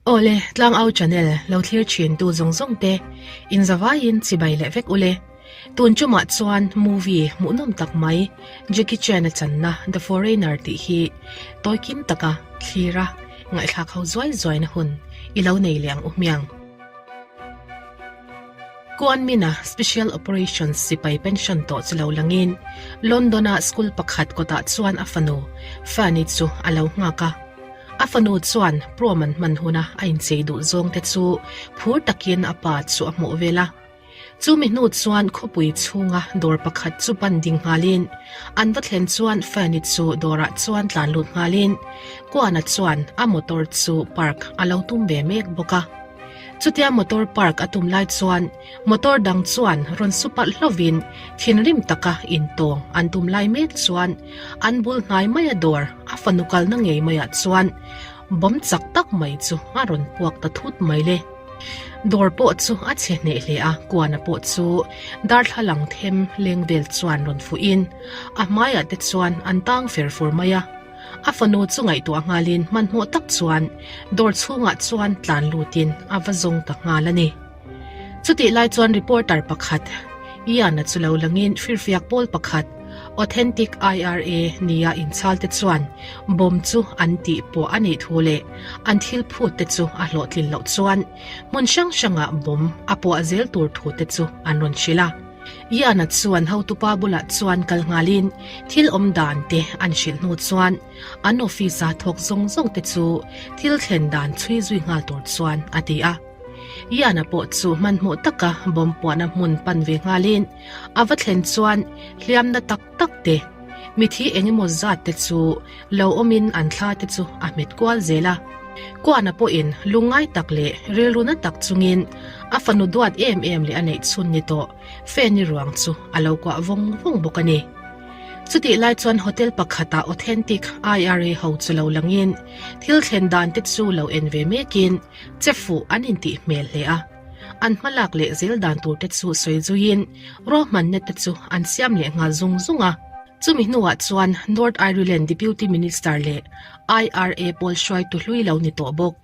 Awle, Tlangau Channel lo thlir thin tu zawng zawng te in zavaiin chibai leh vek ule. Tun tumah chuan movie hmuhnawm tak mai Jackie Chan a channa The Foreigner tih hi tawikim taka thlir a ngaihthlak ho zuai zuaina hun i lo nei leh ang u hmiang. Kuan Mina Special Operations sipai pension tawh chu lo langin London-a school pakhat kawtah chuan a fanu Fanny chu a lo nghak a. A fanu chuan prom an hman huna a inchei duh zawngte chu phur takin a pa chu a hmuh vel a. Chumi hnu chuan khawpui chhunga dawr pakhat chu pan ding nghalin an va thlen chuan Fanny chu dawrah chuan tlan lut nghalin Kuana chuan a motor chu park a lo tum ve mek bawk a. Chutia motor park a tum lai chuan motor dang chuan rawn su palh hlovin thinrim taka intawng an tum lai mek chuan an bul hnai maia dawr a fanu kalna ngei maiah chuan bomb chak tak mai chu a rawn puak ta thut mai le. Dawr pawh chu a chhe hneh hle a, Kuana pawh chu darthlalang them leng vel chuan rawn fuhin a hmaiah te chuan an tang fer fur mai a. A fanu chu ngaihtuah nghalin hmanhmawh tak chuan dawr chhungah chuan tlan lutin a va zawng ta nghal a ni. Chutih lai chuan reporter pakhat, Ian-a chu lo langin firfiak pawl pakhat, Authentic IRA nia inchhalte chuan bomb chu an tih pawh a nih thu leh an thil phut te chu a hlawhtlin loh chuan hmun hrang hrangah bomb a puah zel tur thu te chu an rawn hrilh a. Ian-a chuan hotupa bulah chuan kal nghalin thil awm dan te an hrilh hnu chuan an office-a thawk zawng zawng te chu thil thlen dan chhui zui nghal tur chuan a ti a. Ian-a pawh chu hmanhmawh taka bomb puahna hmun pan ve nghalin a va thlen chuan hliamna tak tak te, mithi eng emaw zat te chu lo awmin an thla te chu a hmet kual zel a. Kuana pawhin lungngai tak leh rilru na tak chungin a fanu duat em em leh a neih chhun ni tawh Feni ruang chu a lo kuah vawng vawng bawk a ni. Chutih lai chuan hotel pakhatah authentic IRA ho chu lo langin thil thlen dan te chu lo en ve mekin che fuh an intih hmel hle a. An hmalak leh zel dan tur te chu sawi zuiin ruahmanna te chu an siam leh nghal zung zung a. Chumi hnuah chuan North Ireland Deputy Minister leh IRA pawl hruaitu hlui lo ni tawh bawk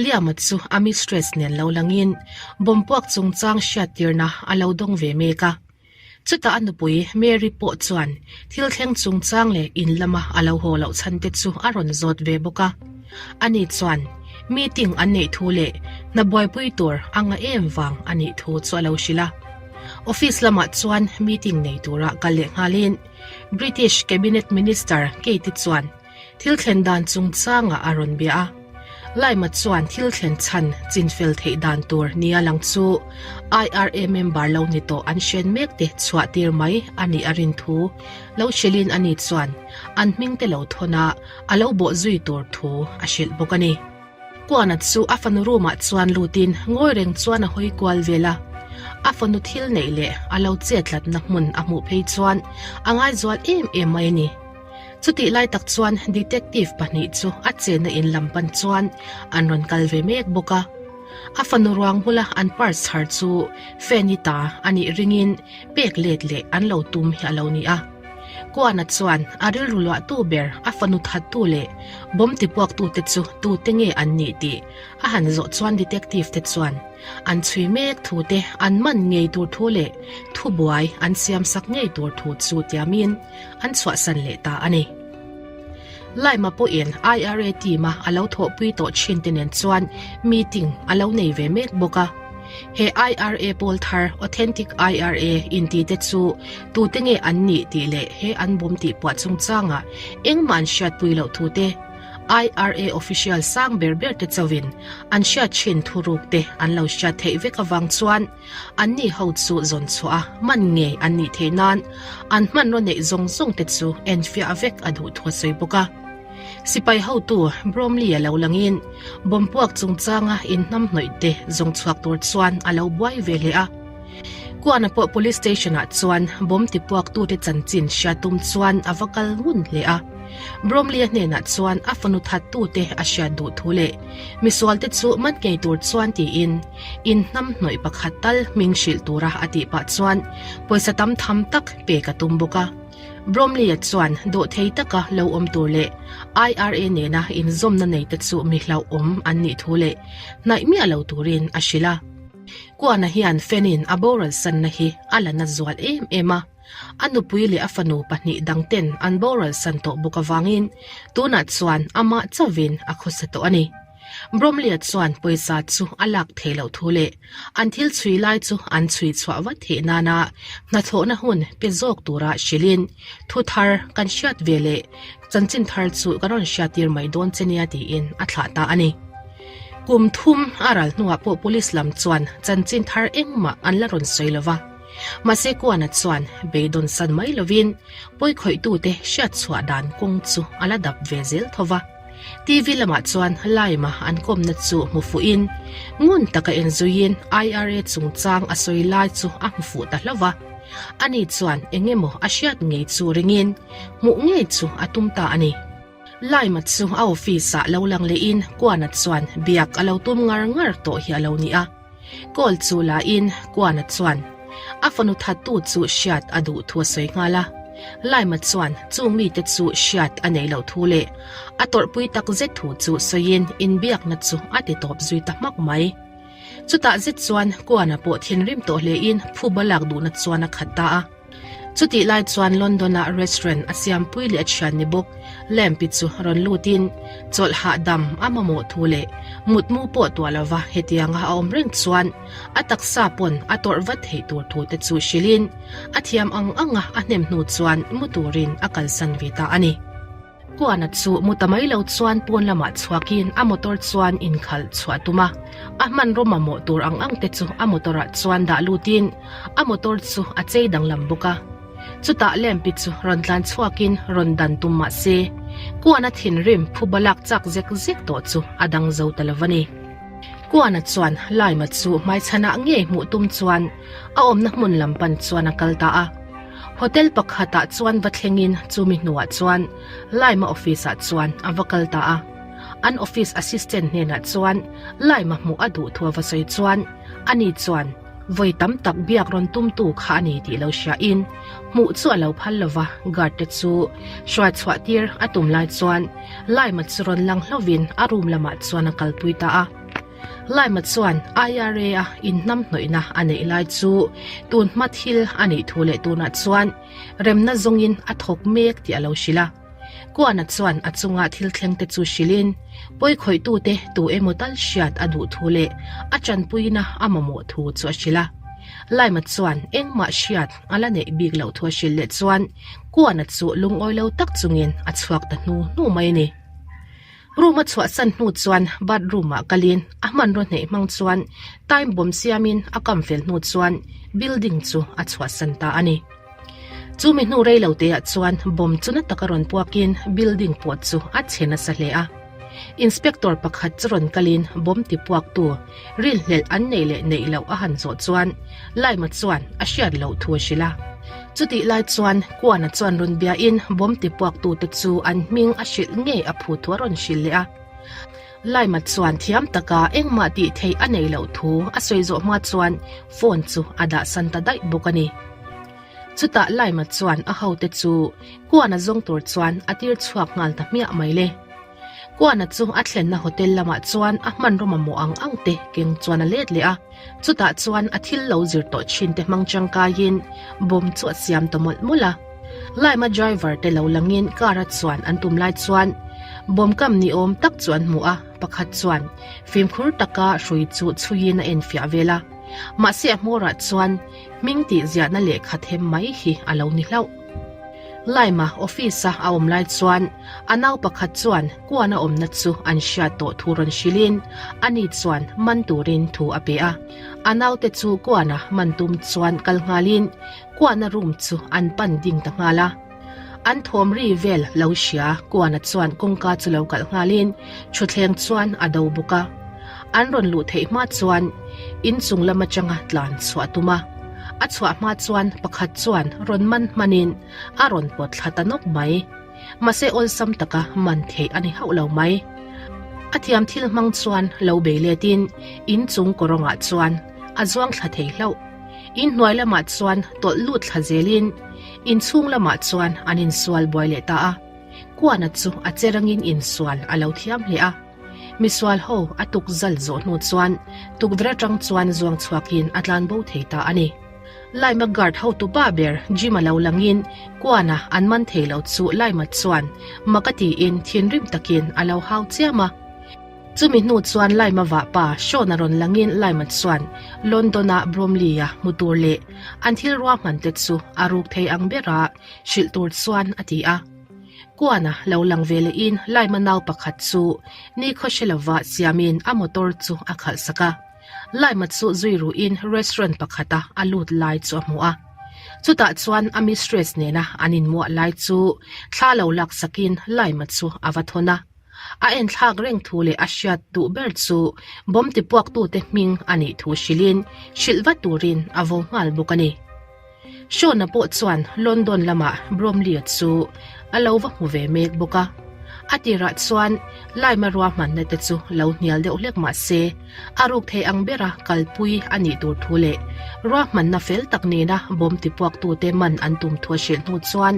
Liam-a chu a mistress nen lo langin bomb puak chungchang hriattirna a lo dawng ve mek a. Chutah a nupui Mary pawh chuan thil thleng chungchang leh in lama a lo haw loh chhan te chu a rawn zawt ve bawk a. Ani chuan meeting an neih thu leh hna buaipui tur a nga em vang a nih thu chu a lo hrilh a. Office lamah chuan meeting nei tura kal leh nghalin British Cabinet Minister Kate-i chuan thil thlen dan chungchangah a rawn bia a. Laima chuan thil thlen chhan chinfel theih dan tur nia lang chu IRA member lo ni tawh an hren mek te chhuah tir mai a nih a rin thu lo hrilhin ani chuan an hming te lo thawn a, a lo bawh zui tur thu a hrilh bawk a ni. Kuana chu a fanu room ah chuan lutin ngawi reng chuan a hawi kual vel a, a fanu thil neih leh a lo chetlatna hmun a hmuh phei chuan a ngaizual em em mai a ni. Chutih lai tak chuan detective pahnih chu a chenna in lam pan chuan an rawn kal ve mek bawk a. A fanu ruang bula an purse chhar chu Fanny ta a nih ringin pek let leh an lo tum hi a lo ni a. Kuana chuan a rilru luahtu ber a fanu thattu leh bomb tipuaktute chu tute nge an nih tih a han zawh chuan detective te chuan An chhui mek thu te an man ngei tur thu leh thubuai an siam sak ngei tur thu chu tiamin an chhuahsan leh ta a ni. Laima pawhin IRA team-a a lo thawhpui tawh thin te nen chuan meeting a lo nei ve mek bawk a. He IRA pawl thar Authentic IRA inti te chu tute nge an nih tih leh he an bawm tih puah chungchangah engmah an hriatpui loh thu te IRA official sang ber ber te chauhin an hriat thin thuruk te an lo hriat theih vek avang chuan anni ho chu zawn chhuah a man ngei an nih theih nan an hmanraw neih zawng zawng te chu enfiah vek a duh thu a sawi bawk a. Sipai hotu Bromley a lo langin bomb puak chungchanga inhnamhnawih te zawng chhuak tur chuan a lo buai ve leh a. Kuana pawh police station ah chuan bomb tipuak tute chanchin hriat tum chuan a va kal ngun hle a. Bromley-a hnenah chuan a fanu thattute a hriat duh thu leh misualte chu man ngei tur chuan tiin in hnamhnawih pakhat tal hming hrilh tura a tih pah chuan pawisa tam tham tak pek a tum bawk a. Bromley-a chuan dawhthei taka lo awm tur leh IRA nena inzawmna neite chu mi hlauhawm an nih thu leh hnaih miah lo turin a hrilh a. Kuana hian Fan-in a boral sanna hi a la na zual em em a. A nupui leh a fanu pahnih dangten an boral san tawh bawk avangin tunah chuan amah chauhin a khawsa tawh a ni. Bromley-a chuan pawisa chu a lak theih loh thu leh an thil chhui lai chu an chhui chhuah vat theih nana hnathawhna hun pe zawk tura hrilhin thu thar kan hriat ve leh chanchin thar chu ka rawn hriattir mai dawn che nia tiin a thlah ta a ni. Kum thum a ral hnuah pawh police lam chuan chanchin thar engmah an la rawn sawi lo va. Mahse Kuana chuan beidawn san mai lovin pawikhawihtute hriat chhuah dan kawng chu a la dap ve zel tho va. TV lamah chuan Laima an kawmna chu hmu fuhin ngun taka enzuiin IRA chungchang a sawi lai chu a hmu fuh ta hlauh va. Ani chuan eng emaw a hriat ngei chu ringin hmuh ngei chu a tum ta a ni. Laima chu a office-ah lo lang lehin Kuana chuan biak a lo tum ngar ngar tawh hi a lo ni a. Call chu la in Kuana chuan a fanu thattu chu hriat a duh thu a sawi nghal a. Laima chuan chung mite chu hriat a neih loh thu leh a tawrhpui tak zet thu chu sawiin inbiakna chu a ti tawp zui ta hmak mai. Chutah zet chuan Kuana pawh thinrim tawh hle in phuba lak duhna chuan a khat ta a. Chutih lai chuan London-ah restaurant a siampui leh a thian ni bawk Lamp-i chu rawn lutin chawlh hahdam a mamawh thu leh mutmu pawh tuah lova hetianga a awm reng chuan a taksa pawn a tawrh vat theih tur thu te chu hrilhin a thiam ang anga a hnem hnu chuan mu turin a kalsan ve ta a ni. Kuana chu mu ta mai lo chuan pawn lamah chhuakin a motor chuan inkhalh chhuah tum a, a hmanraw mamawh tur ang ang te chu a motor ah chuan dah lutin a motor chu a chei danglam bawk a. Chutah lamp-i chu rawn tlan chhuakin rawn dan tum mah se, Kuana thinrim phuba lak chak zek zek tawh chu a dang zo ta lo a ni. Kuana chuan Laima chu hmaichhanah ngei hmuh tum chuan a awmna hmun lam pan chuan a kal ta a. Hotel pakhatah chuan va thlengin chumi hnuah chuan Laima office ah chuan a va kal ta a. An office assistant hnenah chuan Laima hmuh a duh thu a va sawi chuan ani chuan vawi tam tak biak rawn tumtu kha a ni tih lo hriain hmuh chu a lo phal lo va, guard te chu hruai chhuah tir a tum lai chuan Laima chu rawn lang hlovin a room lamah chuan a kalpui ta a. Laima chuan IRA a inhnamhnawihna a neih lai chu tun hma thil a nih thu leh tunah chuan remna zawngin a thawk mek tih a lo hrilh a. Kuana chuan a chunga thil thlengte chu hrilhin pawikhawihtute tu emaw tal hriat a duh thu leh a tanpuina a mamawh thu chu a hrilh a. Laima chuan engmah hriat a la neih bik loh thu a hrilh leh chuan Kuana chu lungawi lo tak chungin a chhuak ta hnu hnu mai a ni. Room a chhuahsan hnu chuan bathroom ah kalin a hmanraw hneih hmang chuan time bomb siamin a kam fel hnu chuan building chu a chhuahsan ta a ni. Chu mi hnu rei lo te ah chuan bomb chu na taka rawn puakin building pawh chu a chhe nasa hle a. Inspector pakhat chu rawn kalin bomb ti puaktu rinhlelh an neih leh neih loh a han zawh chuan Laima chuan a hriat loh thu a hrilh a. Chutih lai chuan Kuana chuan rawn biain bomb ti puaktute chu an hming a hrilh ngei a phu thu a rawn hrilh leh a. Laima chuan thiam taka engmah tih theih a neih loh thu a sawi zawh hma chuan phone chu a dah san ta daih bawk a ni. Chutah Laima chuan a hote chu Kuana zawng tur chuan a tir chhuak nghal ta hmiah mai le. Kuana chu a thlenna hotel lamah chuan a hmanraw mamawh ang ang te keng chuan a let leh a. Chutah chuan a thil lo zir tawh thin te hmang tangkaiin bomb chu a siam ta mawlh mawlh a. Laima driver te lo langin car a chuan an tum lai chuan bomb kam ni awm tak chu an hmu a, pakhat chuan fimkhur taka hrui chu chhuiin a enfiah vel a. Mahse a hmawrah chuan hming tih ziahna lehkha them mai hi a lo ni hlauh. Laima office-a a awm lai chuan a nau pakhat chuan kuan a awmna chu an hriat tawh thu rawn hrilhin ani chuan man turin thu a pe a. A naute chu kuana man tum chuan kal nghalin kuana room chu an pan ding ta nghal a. An thawm ri vel lo hria kuana chuan kawngka chu lo kalh nghalin thutthleng chuan a do bawk a. An rawn luh theih hma chuan inchung lam atanga tlan chhuah a tum a. A chhuah hma chuan pakhat chuan rawn man hmanin a rawn pawt thla ta nawk mai. Mahse awlsam taka man theih a ni hauh lo mai. A thiam thil hmang chuan lo bei letin inchung kawrawngah chuan a zuang thla thei hlauh. Inhnuai lamah chuan tawlh lut thla zelin. Inchhung lamah chuan an insual buai leh ta a. Kuana chu a che rangin insual a lo thiam hle a. Misual ho a tuk zal zawh hnu chuan tukverh atang chuan zuang chhuakin a tlan bo thei ta a ni. Laima guard hotu pa ber Jim-a lo langin Kuana an man thei lo chu Laima chuan mak a tiin thinrim takin a lo hau chiam a. Chumi hnu chuan Laima vahpa Sean-a rawn langin Laima chuan London-a Bromley-a hmu tur leh an thil ruahman te chu a ruk thei ang bera hrilh tur chuan a ti a. Kuana lo lang ve lehin Laima nau pakhat chu nikhaw hre lova siamin a motor chu a khalh sak a. Laima chu zui ruhin restaurant pakhata a lut lai chu a hmu a. Chutah chuan a mistress nena an inmuah lai chu thla lo laksakin Laima chu a va thawn a. A enthlak reng thu leh a hriat duh ber chu bomb tipuaktute hming a nih thu hrilhin hrilh vat turin a vo nghal bawk a ni. Sean-a pawh chuan London lamah Bromley-a chu a lo va hmu ve mek bawk a. A tirah chuan Lime-a ruahmanna te chu lo hnial deuh hlek mah se, a ruk thei ang bera kalpui a nih tur thu leh ruahmanna fel tak nena bomb tipuaktute man an tum thu a hrilh hnu chuan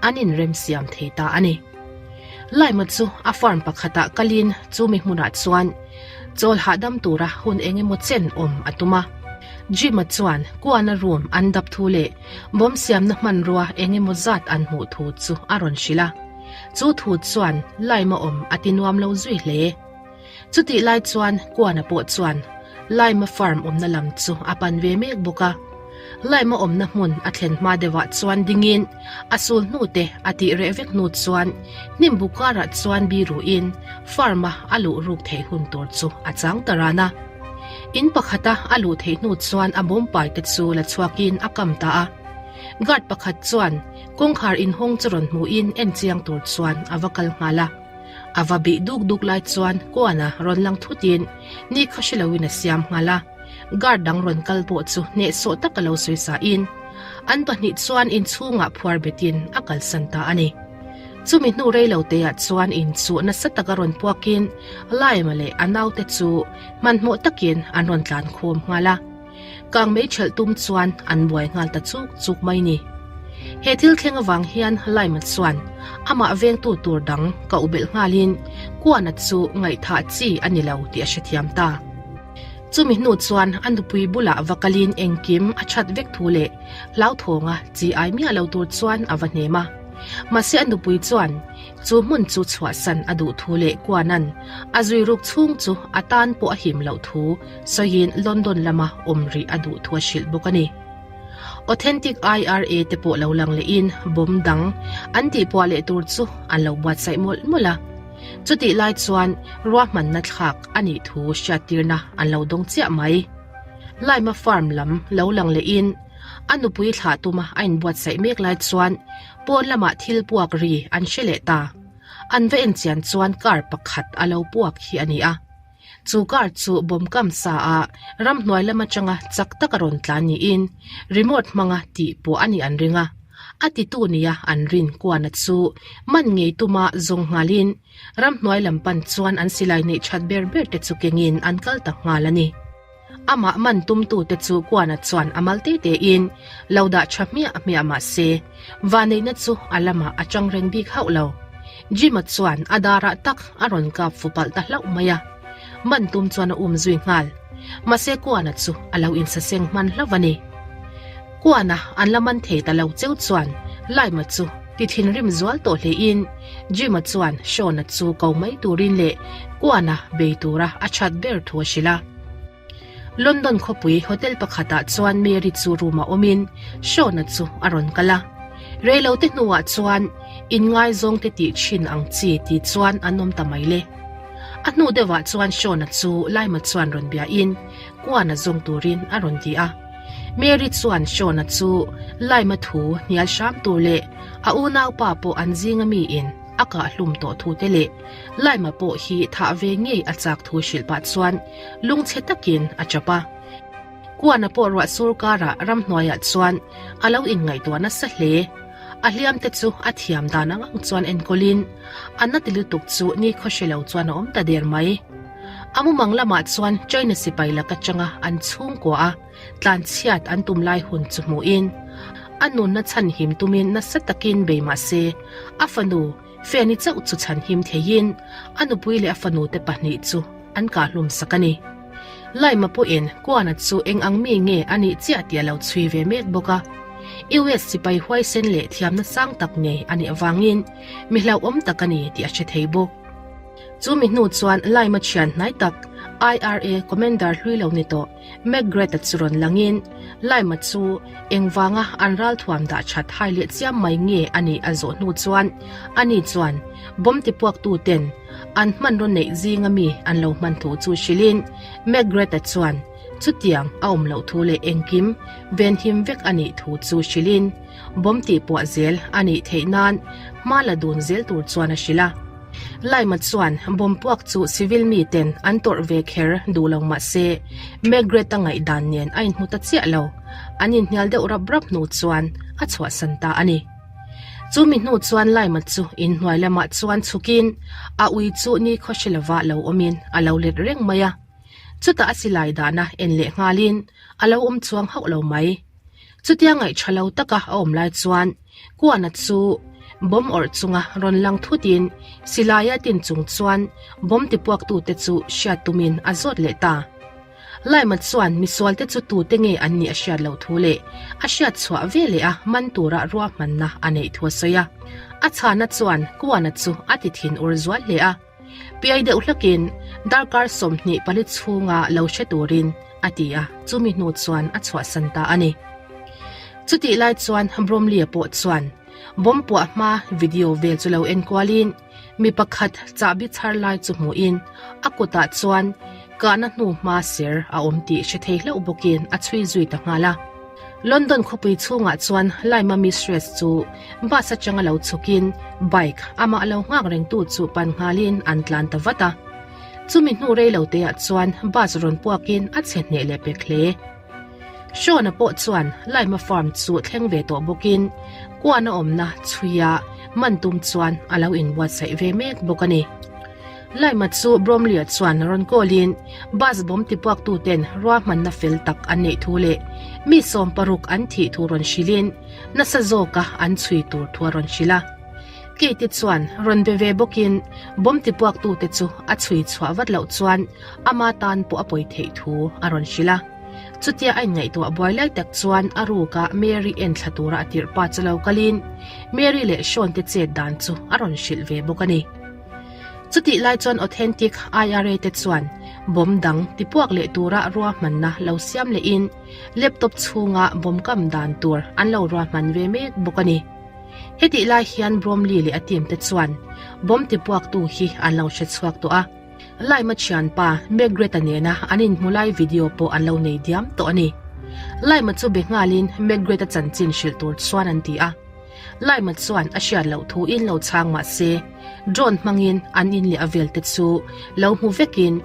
an inremsiam thei ta a ni. Lime-a chu a farm pakhatah kalin chumi hmunah chuan chawl hahdam tura hun eng emaw chen awm a tum a. Jim-a chuan Kuana room an dap thu leh bomb siamna hmanrua eng emaw zat an hmuh thu chu a rawn hrilh a. Chu thu chuan Lime-a awm a ti nuam lo zui hle. Chutih lai chuan Kuana pawh chuan Lime-a farm awmna lam chu a pan ve mek bawk a. Lime-a awmna hmun a thlen hma deuhah chuan dingin a sul hnute a tih reh vek hnu chuan hnim bu karah chuan biruin farm-a a luh ruk theih hun tur chu a chang ta ran a. In pakhata a luh theih hnu chuan a bawmpai te chu la chhuakin a kam ta a. Guard pakhat chuan kawngkhar inhawng chu rawn hmuhin en chiang tur chuan a va kal nghal a. A va bih duk duk lai chuan Kuana rawn lang thutin ni kha hre loin a siam nghal a, guard dang rawn kal pawh chu hnehsawh tak a lo sawi sain an pahnih chuan inchhungah phuar betin a kalsan ta a ni. Chumi hnu rei lo teah chuan inchuh nasa taka rawn puakin Laima leh a naute chu hmanhmawh takin an rawn tlan khawm nghal a. Kang mei ṭhelh tum chuan an buai nghal ta chuk chuk mai ni. He thil thleng avang hian Laima chuan amah vengtu tur dang koh belh nghalin Kuana chu ngaihthah chi a ni lo tih a hrethiam ta. Chumi hnu chuan a nupui bulah va kalin engkim a that vek thu leh hlauthawnga chi ai miah lo tur chuan a va hnem a. Mahse a nupui chuan chu hmun chu chhuahsan a duh thu leh Kuana'n a zui ruk chhung chu a tan pawh a him loh thu sawiin London lama awm rih a duh thu a hrilh bawk a ni. Authentic IRA te pawh lo lang lehin bomb dang an tihpuah leh tur chu an lo buatsaih mawlh mawlh a. Chutih lai chuan ruahmanna thlak a nih thu hriattirna an lo dawng chiah mai. Laima farm lam lo lang lehin a nupui thlah tuma a inbuatsaih mek lai chuan pawn lamah thil puak ri an hre leh ta. An va enchian chuan car pakhat a lo puak hi a ni a. Chu car chu bomb kam sa a ramhnuai lam atanga chak taka rawn tlan niin remote hmanga tih pawh a nih an ring a. A titu nia an rin kuana chu man ngei tuma zawng nghalin ramhnuai lam pan chuan an silai neih that ber ber te chu kengin an kal ta nghal a ni. Amah man tumtute chu kuana chuan a mal te tein lo dah tha hmiah hmiah mah se, vanneihna chu a lamah a chang reng bik hauh lo. Jim-a chuan a darah tak a rawn kap fu palh ta hlauh mai a. Man tum chuan a um zui nghal. Mahse kuana chu a lo insaseng hman hlauh a ni. Kuana an la man thei ta lo cheu chuan Lime-a chu ti thinrim zual tawh hlein Jim-a chuan Sean-a chu ko mai turin leh Kuana bei tura a that ber thu a hrilh a. London khawpui hotel pakhatah chuan Mary chu room-ah awmin Sean-a chu a rawn kal a. Reilote hnuah chuan inngaizawngte tih thin ang chi ti chuan an awm ta mai le. A hnu deuhah chuan Sean-a chu Lime-a chuan rawn biain Kuana zawng turin a rawn ti a. Mary chuan Sean-a chu Lime-a thu hnial hram tur leh a unaupa pawh an zinga miin a kah hlum tawh thu te leh Lime-a pawh hi thah ve ngei a chak thu hrilh pah chuan lungchhe takin a chap a. Kuana pawh ruah sur karah ramhnuaiah chuan a lo inngaihtuah nasa hle. A hliam te chu a thiam dan ang ang chuan enkawlin a na ti lutuk chu nikhaw hre lo chuan a awm ta der mai. A mumang lamah chuan China sipai lak atanga an chhungkua a tlanchhiat an tum lai hun chu hmuhin. A nunna chhanhim tumin nasa takin bei mah se, a fanu Feni chauh chu chhanhim theiin a nupui leh a fanute pahnih chu an kahhlum sak a ni. Laima pawhin Kuana chu eng ang mi nge a nih chiah tih a lo chhui ve mek bawk a. US sipai huaisen leh thiamna sang tak nei a nih avangin mi hlauhawm tak a ni tih a hre thei bawk. Chu mi hnu chuan Laima thian hnai tak IRA Commander hlui lo ni tawh McGrath-a chu rawn langin Laima chu engvanga an ralthuam dah that hai leh chiam mai nge a nih a zawh hnu chuan ani chuan bomb tipuaktuten an hmanraw neih zinga mi an lo hman thu chu hrilhin McGrath-a chuan chutiang a awm loh thu leh engkim venhim vek a nih thu chu hrilhin bomb tihpuah zel a nih theih nan hma la dun zel tur chuan a hrilh a. Laima chuan bomb puak chu civil miten an tawrh ve kher duh lo mah se McGrath-a ngaihdan nen a inhmu ta chiah lo. An inhnial deuh rap rap hnu chuan a chhuahsan ta a ni. Chu mi hnu chuan Laima chu inhnuai lamah chuan chhukin a ui chu nikhaw hre lova lo awmin a lo let reng mai a. Chutah a silai dahna en leh nghalin a lo awm chuang hauh lo mai. Chutia ngaih tha lo taka a awm lai chuan Kuana chu bomb awrh chunga rawn lang thutin silaia tin chung chuan bomb tipuaktute chu hriat tumin a zawt leh ta. Laima chuan misualte chu tute nge an nih a hriat loh thu leh a hriat chhuah ve leh a man tura ruahmanna a neih thu a sawi a. A chhana chuan Kuana chu a ti thin ur zual hle a. Piai deuh hlakin darkar 24 chhunga lo hre turin a ti a, chumi hnu chuan a chhuahsan ta a ni. Chutih lai chuan Bromley-a pawh chuan bomb puah hma video vel chu lo en kualin mi pakhat chahbi chhar lai chu hmuhin a kutah chuan kahna hnu hma ser a awm tih hre thei hlauh bawkin a chhui zui ta nghal a. London khawpui chhungah chuan Laima mistress chu bus atanga lo chhukin bike amah lo nghak rengtu chu pan nghalin an tlan ta vat a. Chumi hnu rei lo teah chuan bus rawn puakin a chhe hneh leh pek hle. Sean-a pawh chuan Laima farm chu thleng ve tawh bawkin kuan a awmna chhuia man tum chuan a lo inbuatsaih ve mek bawk a ni. Laima chu Bromley-a chuan rawn call-in bus bomb tipuaktuten ruahmanna fel tak an neih thu leh mi 60 an thih thu rawn hrilhin nasa zawka an chhui tur thu a rawn hrilh a. Kate-i chuan rawn be ve bawkin bomb tipuaktute chu a chhui chhuah vat loh chuan ama tan pawh a pawi theih thu a rawn hrilh a. Chutia a inngaihtuah buai lai tak chuan a ruka Mary en thla tura a tirh pa chu lo kalin Mary leh Sean te chet dan chu a rawn hrilh ve bawk a ni. Chutih lai chuan Authentic IRA te chuan bomb dang tipuak leh tura ruahmanna lo siam lehin laptop chhunga bomb kam dan tur an lo ruahman ve mek bawk a ni. Hetih lai hian Bromley leh a team te chuan bomb tipuaktu hi an lo hre chhuak tawh a. Laima thianpa McGrath-a nena an inhmu lai video pawh an lo nei diam tawh a ni. Laima chu be nghalin McGrath-a chanchin hrilh tur chuan an ti a. Laima chuan a hriat loh thu in lo chhang mah se, drone hmangin an in leh a vel te chu lo hmu vekin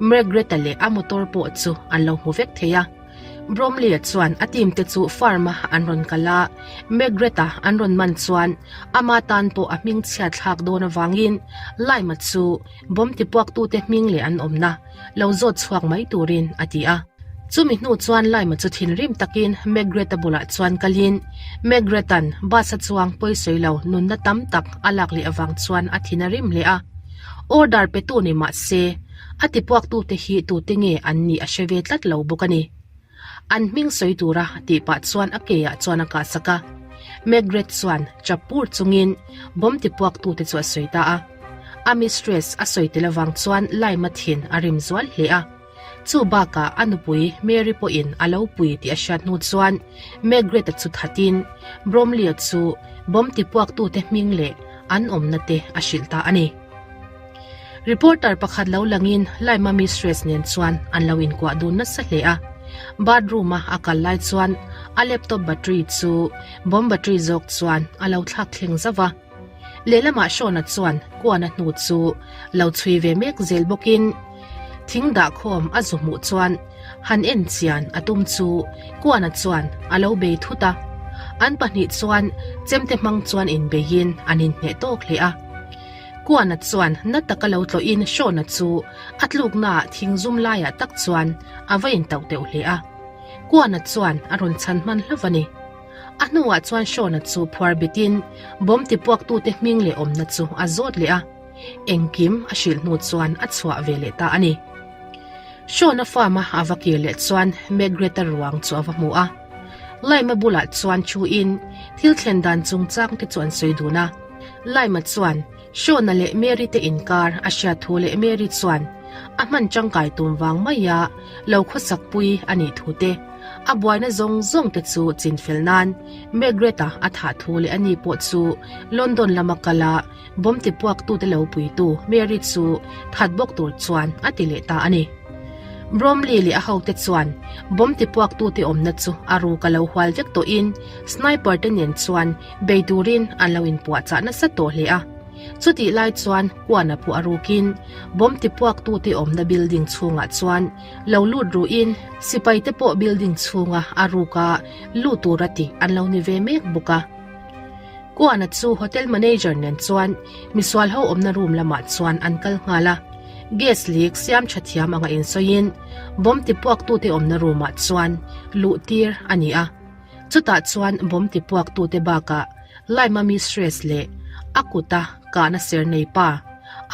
McGrath-a leh a motor pawh chu an lo hmu vek thei a. Bromley-a chuan a team te chu farm-a an rawn kal a, McGrath-a an rawn man chuan ama tan pawh a hming chhiat thlak dawn avangin Laima chu bomb tipuaktute hming leh an awmna lo zawt chhuak mai turin a ti a. Chumi hnu chuan Laima chu thinrim takin McGrath-a bulah chuan kalin McGrath-a'n bus-a chuang pawisawi lo nunna tam tak a lak leh avang chuan a thin a rim hle a. Order petu ni mah se, a tipuaktute hi tute nge an nih a hre ve tlat lo bawk a ni. An hming sawi tura tih pah chuan a keah chuan a kahsak a. McGrath chuan chap pur chungin bomb tipuaktute chu a sawi ta a. A mistress a sawi tel avang chuan Lime-a thin a rim zual hle a. Chu bakah a nupui Mary pawhin a lo pui tih a hriat hnu chuan McGrath-a chu thatin Bromley-a chu bomb tipuaktute hming leh an awmna te a hrilh ta a ni. Reporter pakhat lo langin Lime-a mistress nen chuan an lo inkuah dun nasa hle a. Bathroom-a a kal lai chuan a laptop battery chu bomb battery zawk chuan a lo thlak thleng zauh a. Lehlamah Sean-a chuan Kuan-a hnu chu lo chhui ve mek zel bawkin thing dahkhawm a zu hmuh chuan han en chian a tum chu Kuan-a chuan a lo bei thut a. An pahnih chuan chemte hmang chuan inbeiin an inhneh tawk hle a. Kuana chuan na taka lo tlawhin Sean-a chu a tluknaah thing zum laiah tak chuan a va intauh teuh hle a. Kuana chuan a rawn chhan hman hlauh a ni. A hnuah chuan Sean-a chu phuar betin bomb tipuaktute hming leh awmna chu a zawt leh a, engkim a hrilh hnu chuan a chhuah ve leh ta a ni. Sean-a farm-a a va kir leh chuan Margaret-a ruang chu a va hmu a. Lime-a bulah chuan thuin thil thlen dan chungchang te chu an sawi dun a. Lime-a chuan Sean-a leh Mary te inkar a hriat thu leh Mary chuan a hman tangkai tum vang maia lo khawsak pui a nih thu te, a buaina zawng zawng te chu chinfel nan Margaret-a a thah thu leh ani pawh chu London lama kala bomb tipuaktute lo puitu Mary chu that bawk tur chuan a ti leh ta a ni. Bromley leh a hote chuan bomb tipuaktute awmna chu a ruk a lo hual vek tawhin sniper te nen chuan bei turin an lo inpuahchah nasa tawh hle a. Chutih lai chuan Kuana pawh a rukin bomb tipuaktute awmna building chhungah chuan lo lut ruhin sipai te pawh building chhunga a ruka lut tura tih an lo ni ve mek bawk a. Kuana chu hotel manager nen chuan misual ho awmna room lamah chuan an kal nghal a, gas leak siam tha thiam anga insawiin bomb tipuaktute awmna room ah chuan luh tir a ni a. Chutah chuan bomb tipuaktute bakah Lime-a mistress leh a kuta kahna ser nei pa,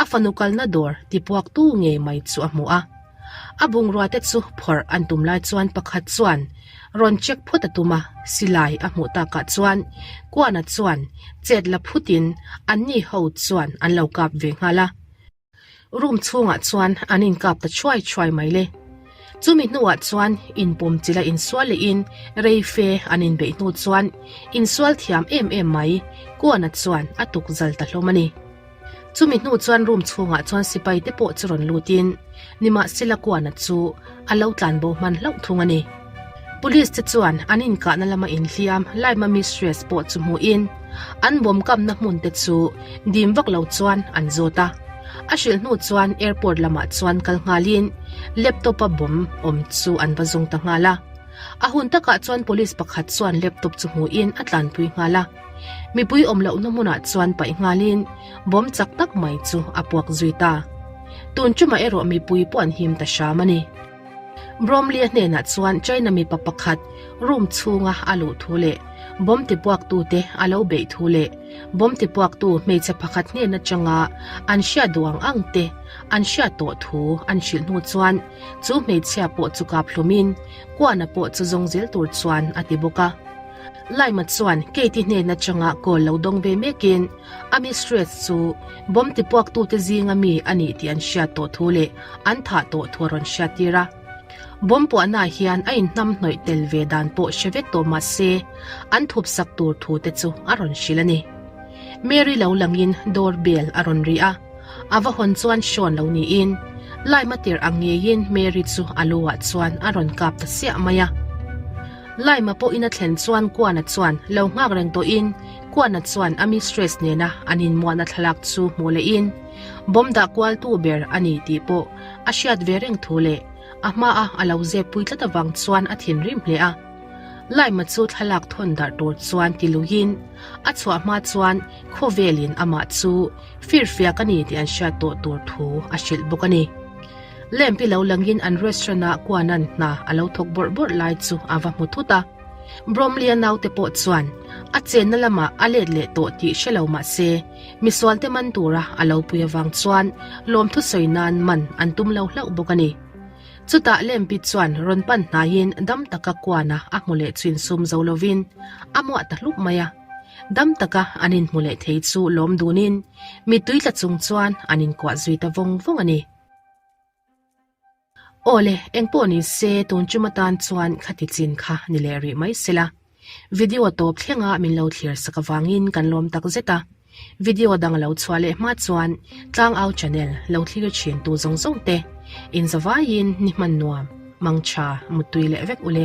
a fanu kalna dawr tipuaktu ngei mai chu a hmu a. A bungrua te chu phawrh an tum lai chuan pakhat chuan rawn check phut a tum a, silai a hmuh takah chuan Kuana chuan chet la phutin anni ho chuan an lo kap ve nghal a. Room chhungah chuan an inkap ta chhuai chhuai mai le. Chumi hnuah chuan inpawm chila insual lehin rei fe an inbeih hnu chuan insual thiam em em mai Kuana chuan a tuk zal ta hlawm a ni. Chumi hnu chuan room chhungah chuan sipai te pawh chu rawn lutin nimahsela Kuana chu a lo tlanbo hman hlauh thung a ni. Police te chuan an inkahna lama inhliam Laima mistress pawh chu hmuhin an bawm kamna hmun te chu dim vak lo chuan an zawt a. A hrilh hnu chuan airport lamah chuan kal nghalin laptop a bawm awm chu an va zawng ta nghal a. A hun takah chuan police pakhat chuan laptop chu hmuhin a tlanpui nghal a. Mipui awm lohna hmunah chuan paih nghalin bawm chak tak mai chu a puak zui ta. Tun tumah erawh mipui pawh an him ta hram a ni. Bromley-a hnenah chuan China mipa pakhat room chhunga a luh thu leh bomb tipuaktute a lo beih thu leh bomb tipuaktu hmeichhe pakhat hnen atanga an hriat duh ang ang te an hriat tawh thu an hrilh hnu chuan chu hmeichhia pawh chu kap hlumin Kuana pawh chu zawng zel tur chuan a ti bawk a. Laima chuan Kate-i hnen atanga call lo dawng ve mekin a mistress chu bomb tipuaktute zinga mi a nih tih an hriat tawh thu leh an thah tawh thu a rawn hriattir a. Bomb puahnaah hian a inhnamhnawih tel ve dan pawh hre vek tawh mah se an thupsak tur thu te chu a rawn hrilh a ni. Mary lo langin door bell a rawn ri a, a va hawn chuan Sean lo niin Laima tirh ang ngeiin Mary chu a lu ah chuan a rawn kap ta siah mai a. Laima pawhin a thlen chuan Kuana chuan lo nghak reng tawhin Kuana chuan a mistress nena an inmuahna thlalak chu hmuh lehin bomb dah kualtu ber a ni tih pawh a hriat ve reng thu leh a hmaa a lo zep pui tlat avang chuan a thinrim hle a. Laima chu thlalak thawn darh tur chuan ti luiin a chhuah hma chuan khawvelin amah chu firfiak a ni tih an hriat tawh tur thu a hrilh bawk a ni. Lamp-i lo langin an restaurant-ah Kuanan hna a lo thawk bawrh bawrh lai chu a va hmu thut a. Bromley-a naute pawh chuan a chenna lamah a let leh tawh tih hre lo mah se, misualte man tura a lo pui avang chuan lawmthu sawi nan man an tum lo hlauh bawk a ni. Chutah Lamp-i chuan rawn pan hnaiin dam taka Kuana a hmu leh chu insum zo lovin a muah ta hlup mai a. Dam taka an inhmu leh thei chu lawm dunin mittui tla chung chuan an inkuah zui ta vawng vawng a ni. Aw le, engpawh ni se tun chum atan chuan khati chin kha ni leh rih mai sela. Video tawp thlenga min lo thlir sak avangin kan lawm tak zet a. Video dang lo chhuah leh hma chuan Tlangau channel lo thlir thin tu zawng zawng te inzavaiin ni hman nuam, mangtha, muttui leh vek ule.